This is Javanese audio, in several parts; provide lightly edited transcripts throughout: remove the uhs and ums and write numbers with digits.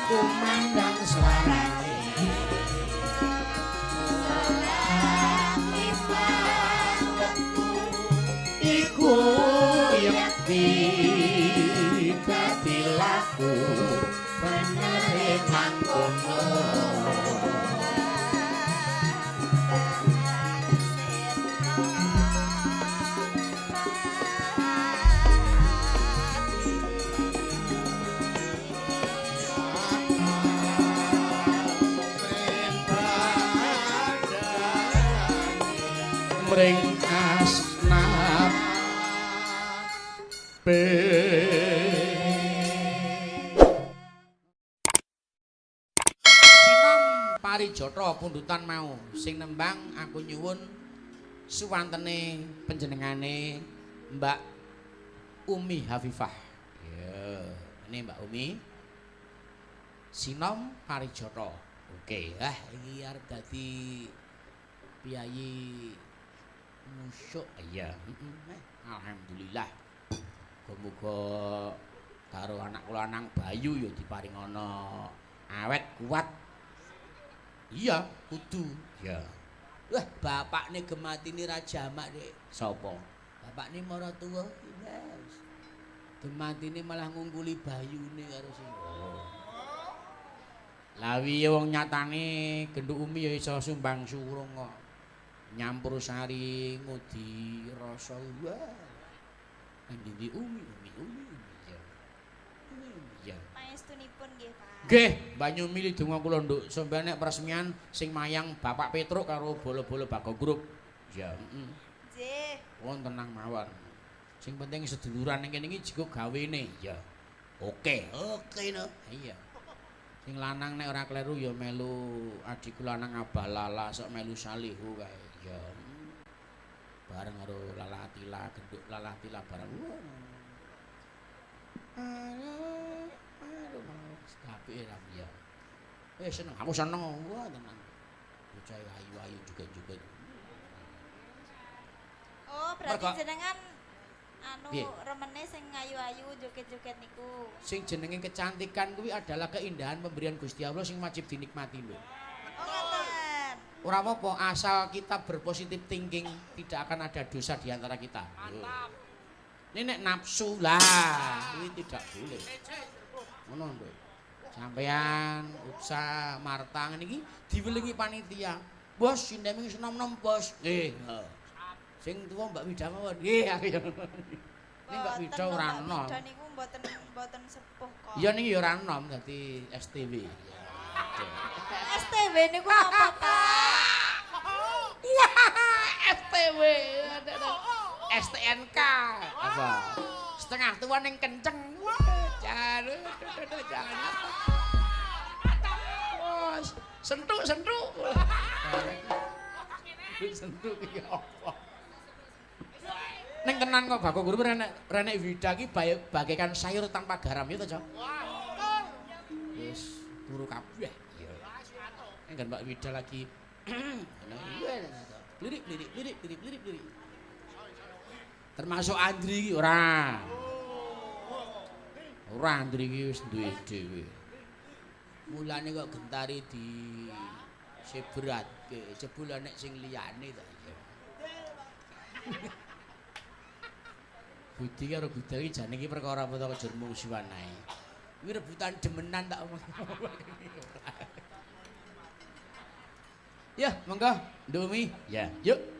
Kumandang suarane iku yekti dadi laku benere mangkono. Mring asnap Sinom Parijata pundutan mau sing nembang aku nyuwun suwantene panjenengane Mbak Umi Hafifah. Ya, ini Mbak Umi. Sinom Parijata. Oke, ah iki arep dadi piyayi musuk. Iya, alhamdulillah. Muga-muga karo anak kula lanang Bayu ya diparingana awet kuat. Iya, kudu. Iya. Wah, bapakne gematine ra jamak, Dik. Sapa? Bapakne maratuwa. Yes. Gematine malah ngungkuli Bayune karo sing. Oh. Lah wiye wong nyatane genduk Umi ya iso sumbang surung kok. Nyampur sari ngudi rasa wah. Endi Umi Umi Umi ya. Umi ya. Pangestunipun nggih, Pak. Nggih, banyu mili donga kula nduk. Sampeyan nek peresmian sing mayang Bapak Petruk karo bolo-bolo Bagong Grup. Ya, heeh. Nggih. Wong tenang mawon. Sing penting seduluran ning kene iki jiko gawene. Ya. Oke, oke no. Iya. Sing lanang nek ora kleru ya melu adikku lanang Abah Lala sok melu Salihu kae. Ya. Bareng karo Lala Atila, genduk Lala Atila bareng. Aduh, apike ra ya. Seneng, aku seneng. Wah, tenang. Bocah ayu-ayu juga-juga. Oh, berarti jenengan anu remene sing ayu-ayu joget-joget niku. Sing jenenge kecantikan kuwi adalah keindahan pemberian Gusti Allah sing wajib dinikmati lho. Oh, ngoten. Ora apa-apa asal kita berpositif thinking tidak akan ada dosa di antara kita. Mantap. Ini nek nafsu lah, ini tidak boleh. Ngono lho. Sampean, Upsa, Marta ngene iki diwelingi panitia. Bos, sindem iki senom-nom, Bos. Nggih. Sing tuwa Mbak Wida mawon. Nggih, aku ya. Ini Mbak Wida ora enom. Mbak Wida niku mboten sepuh kok. Iya niki ya ora enom dadi STW. STW niku apa, Pak? Wah, STW. STNK. Apa? Setengah tua ning kenceng. Wah, jan. Jangan. Bos, sentuk. Sentuk iki apa? Ning tenan kok Bagong Guru renek Wida iki bagaikan sayur tanpa garam ya to, Cok? Wis turu kabeh. Iya. Nek Mbak Wida lagi lirik lirik lirik lirik lirik lirik. Termasuk Andri iki ora. Ora Andri iki wis duwe dhewe. Mulane kok gentari di sebratke, jebul nek sing liyane ta. Budi karo Gudel iki jane iki perkara apa to kejur mungsuhan ae. Kuwi rebutan demenan tak omong. Ya, monggo, Nduk Umi. Ya, yuk.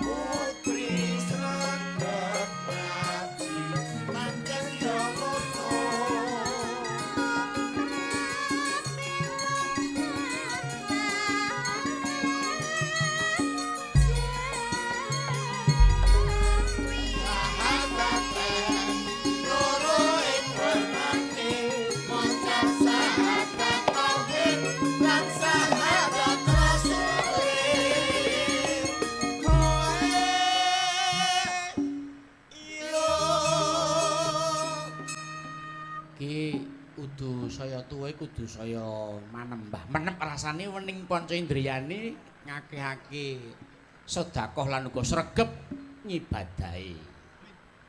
Putri Srana. Kudu saya manembah menep rasane wening panca indriyane ngakehake sedekah lan uga sregep ngibadahi.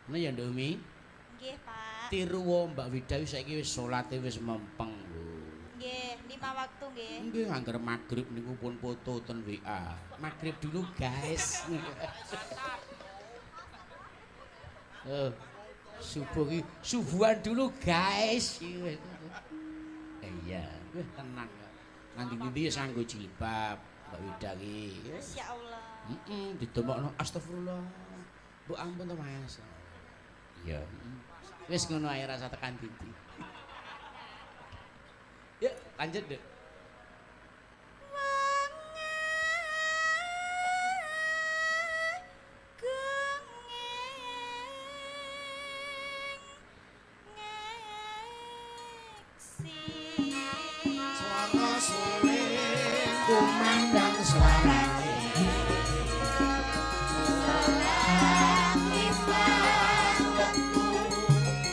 Ngono ya Nduk Umi? Nggih, Pak. Tiru Mbak Wida saiki wis salate wis mempeng lho. Nggih, 5 waktu nggih. Nggih, angger magrib niku pun foto ten WA. Magrib dulu, guys. Subuh iki subuhan dulu, guys. Iya, wis tenang. Nanti-nanti wis nganggo jilbab Mbak Wida iki. Masyaallah. Heeh, didomokno astagfirullah. Mbok ampun to, Mas. Iya. Wis ngono ae rasa tekan dindi. Yuk, lanjut, Dek. Suara suling kumandang suarane.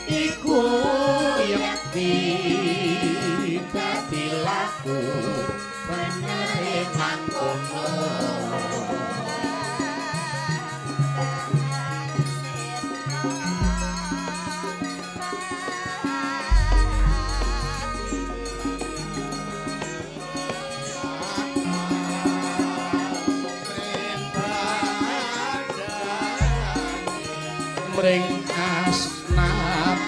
Iku yekti dadi laku benere mangkono. Mring asnap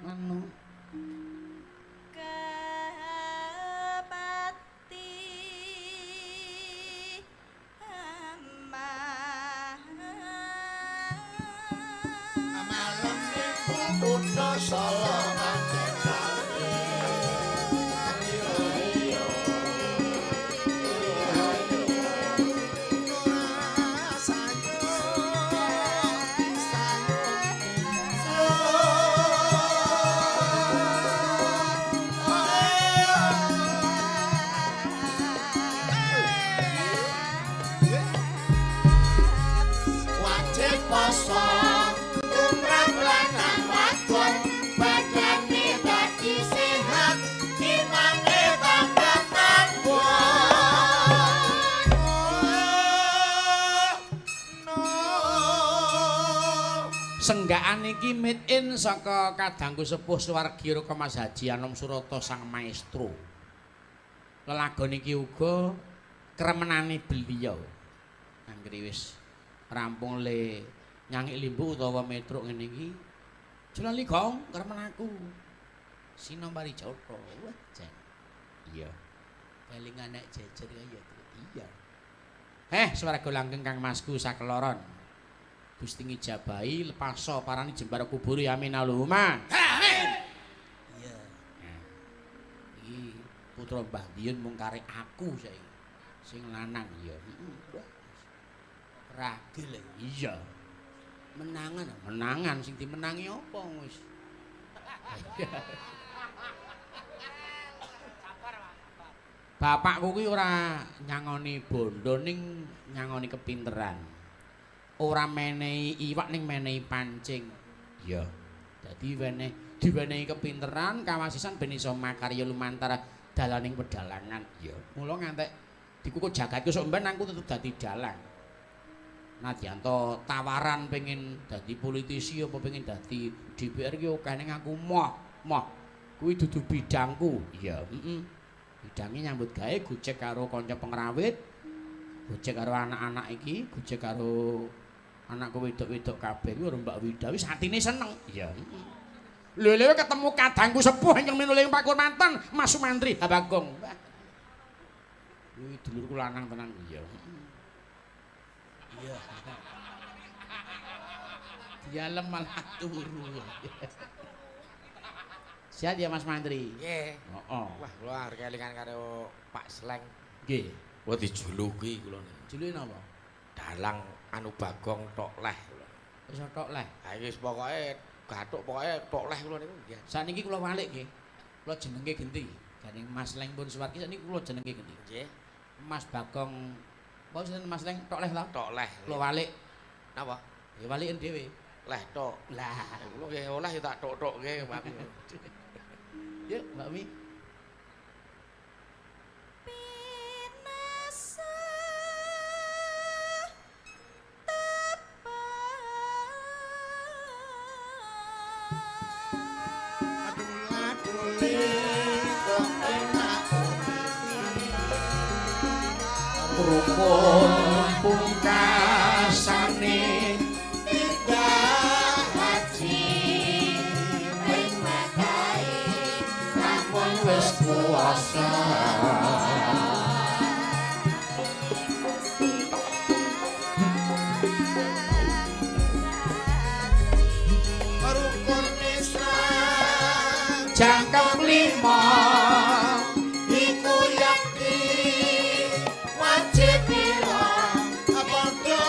anu Kepati malam niku kutha Solo pancen Senggaan iki made in saka kadangku sepuh swargi Raka Mas Haji Anom Surata sang maestro. Lelagon iki uga kremenane beliau. Anggere wis rampung le nyangik limbu utawa metruk ngene iki. Jelali gong kremen aku. Sinom Parijata. Wah, jan. Iya. Kelingan nek jejer ya iya. Swarga langgeng Kang Masku sakeloron. Gusti ngijabahi lepaso parani jembar kubur amin Allahumma. Amin. Iya. Iki putra Mbah Diyun mung karek aku saiki. Sing lanang ya. Ragil iya. Menangan, menangan sing dimenangi apa wis. Bapakku kuwi ora nyangoni bondo ning nyangoni kepinteran. Ora menehi iwak ning menehi pancing. Iya. Dadi weneh diwenehi kepinteran kawasisan ben iso makarya lumantar dalaning pedalangan. Iya. Mula ngantek dikukut jagatku sok mben aku tetep dadi dalang. Nadyan to tawaran pengen dadi politisi apa pengen dadi DPR ki akeh ning aku moh, moh. Kuwi dudu bidangku. Iya, heeh. Bidange nyambut gawe gojek karo kanca pengrawit, gojek karo anak-anak iki, gojek karo anakku wedok-wedok kabeh kuwi karo Mbak Wida wis atine seneng. Iya. Lho lho ketemu kadangku sepuh ingkang minuling pakurmanten Mas Sumantri Habagong. Kuwi dulurku lanang tenan. Iya. Iya. Dialem malah turu. Sehat ya Mas Mantri? Nggih. Heeh. Wah, kula arep kelingan karo Pak Sleng. Nggih. Kula dijuluki kula niku. Juluki napa? Dalang anu Bagong tok leh kula. Wis tok leh. Ha iki wis pokoke gathuk pokoke tok leh kula niku nggih. Sakniki kula walik nggih. Kula jenenge genti. Gandeng Mas Leng pun suwargi sakniki kula jenenge genti. Nggih. Mas Bagong apa sinten Mas Leng tok leh ta? Tok leh. Kula walik. Napa? Ya waliken dhewe. Leh tok. Lah, Kula nggih oleh ya tak tok-tokke, Pak. Yuk, Mbak Mi. Pinasa Adul-adule kok enak Rukun pungkasane tidak haji ing makae lamun wis kuwasa. Rukun Islam Jangkep lima iku yakti wajib ira padha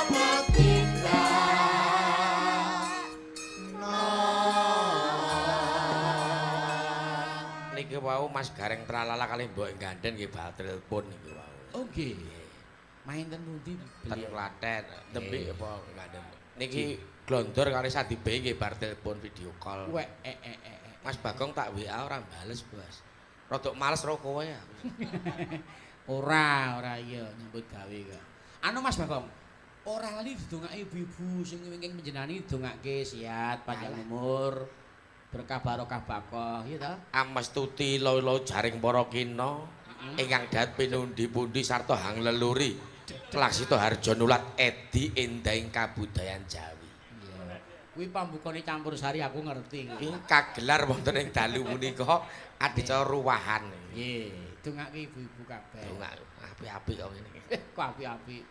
tindak. Niki wau Mas Gareng tralala kalih mbok ganden nggih bal telepon niki wau. Oh nggih. Main ten pundi Ten beliau? Klaten, tembe apa ganden. Niki glondor kalih Sadibe nggih bar telepon video call. Wek e e e. e. Mas Bagong tak WA ora bales, Bos. Rodok males ro kowe aku. Ora, ora iya nyambut gawe kok. Anu Mas Bagong, ora lali didongake ibu-ibu sing wingking panjenengane didongake sehat, panjang umur, berkah barokah bakoh, iya ta? Amestuti lolo jaring para kina ingkang dahat pinundi-pundi sarta hang leluri. Laksita harja nulat edi endahing kabudayan Jawi. Iya. Kuwi pambukane campur sari aku ngerti. Iki kagelar wonten ing dalu punika adicara ruwahan. Nggih, dongake ibu-ibu kabeh. Dongak apik-apik kok ngene iki. Kok apik-apik.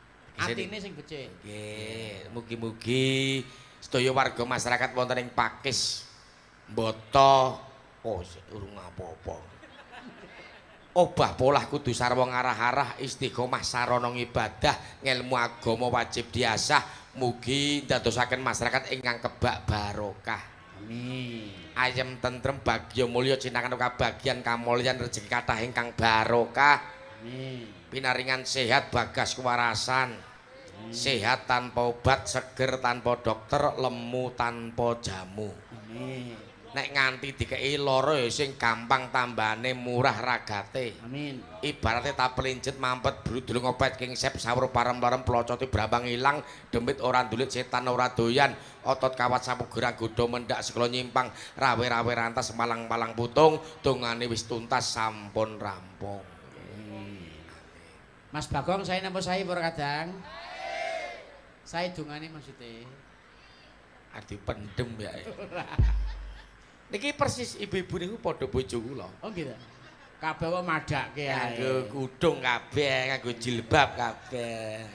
Atine sing becik. Nggih, mugi-mugi sedaya warga masyarakat wonten ing Pakis Mbata oh urung apa-apa. Obah polah kudu sarwa ngarah-arah istiqomah sarana ngibadah ngelmu agama wajib diasah mugi ndadosaken masyarakat ingkang kebak barokah. Amin. Ayem tentrem bagya mulya cinakan kabagian kamulyan rejeki kathah ingkang barokah. Amin. Pinaringan sehat bagas kewarasan. Sehat tanpa obat, seger tanpa dokter, lemu tanpa jamu. Amin. Nek nganti dikei lara ya sing gampang tambane murah ragate. Amin. Ibarate tak pelinjet mampet brudul ngopet kingsep sawur parem-parem plocote brambang ilang demit ora ndulit setan ora doyan otot kawat sapu gerang godha mendak segala nyimpang rawe-rawe rantas malang-malang putung dongane wis tuntas sampun rampung. Mas Bagong saya napa saya para kadang? Saya dongane maksudnya. Adi pendem ya. Niki persis ibu-ibu niku padha bojo kula. Oh gitu. Kabeh kok madhakke ae. Nganggo kudung kabeh, nganggo jilbab kabeh.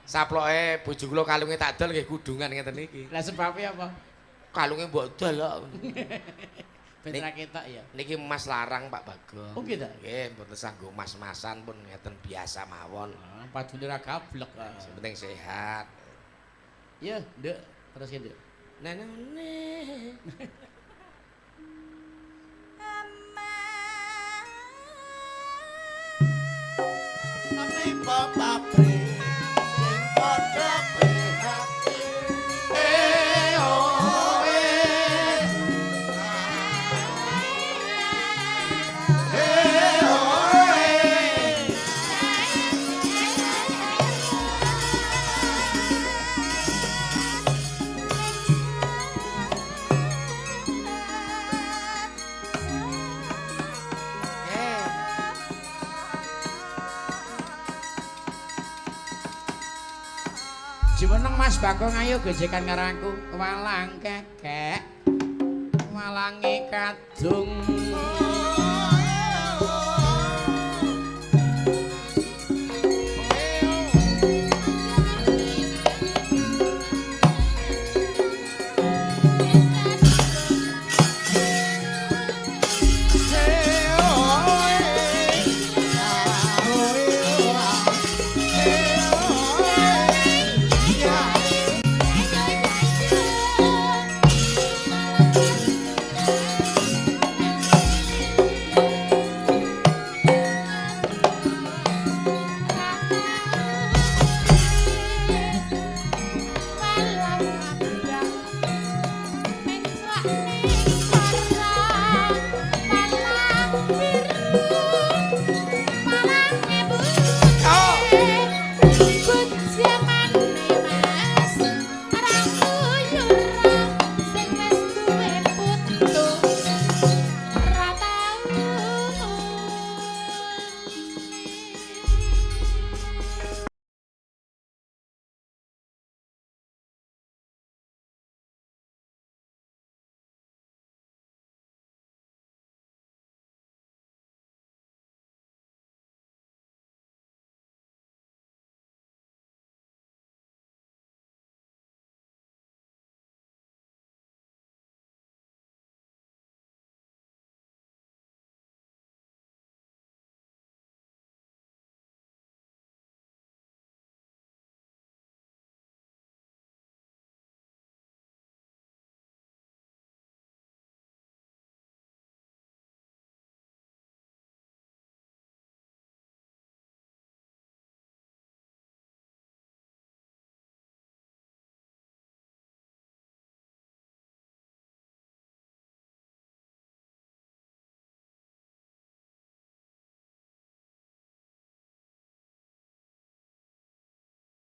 Saploke bojo kula kalunge tak dol nggih kudungan ngeten iki. Lah sebabnya apa? Kalunge mbok dol kok. Ben ra ketok ya. Niki emas larang Pak Bagong. Oh gitu. Nggih, mboten sanggo mas-masan pun ngeten biasa mawon. Ah, padune ra gablek. Sing penting sehat. Ya, Nduk, terus Nduk. Nenene. Tiba pabrik sing padha prihatin. Eh oh eh. Eh oh eh. Jumeneng Mas Bagong ayo gojekan karo aku. Walang kekek. Walange kadung. Ning